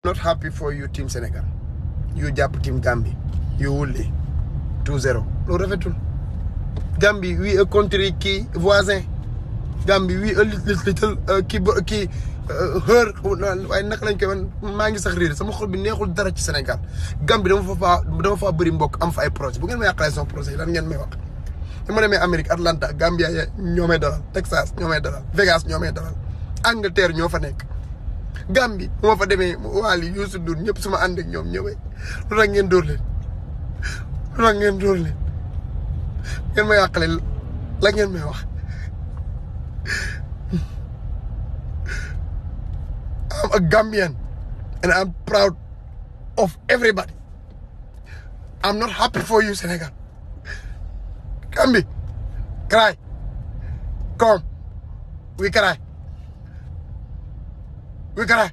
not happy for you team Senegal. You jàpp team Gambie. You wulli 2-0. Loolu rafetul. Gambie we a country kii voisin. Gambie we a little kii heur waaye naka lañ koy wan maa ngi sax réer sama xol bi neexul dara ci Sénégal. Gambie dama fa bëri mbokk am fa ay projet bu ngeen may yàqalee sama projet yi lan ngeen may wax. dama demee Amérique Atlanta Gambia ñoo may dalal Texas ñoo may dalal Vegas ñoo may dalal Angleterre ñoo fa nekk. Gambie bu ma fa demee Waly Youssou Ndour ñëpp suma ànd ak ñoom ñëwee lu tax ngeen dóor leen lu tax ngeen dóor leen ngeen may yàqale la ngeen may wax. I'm a Gambian and I'm proud of everybody. I'm not happy for you, Senegal. Gambie, cry. Come, we cry. We cry.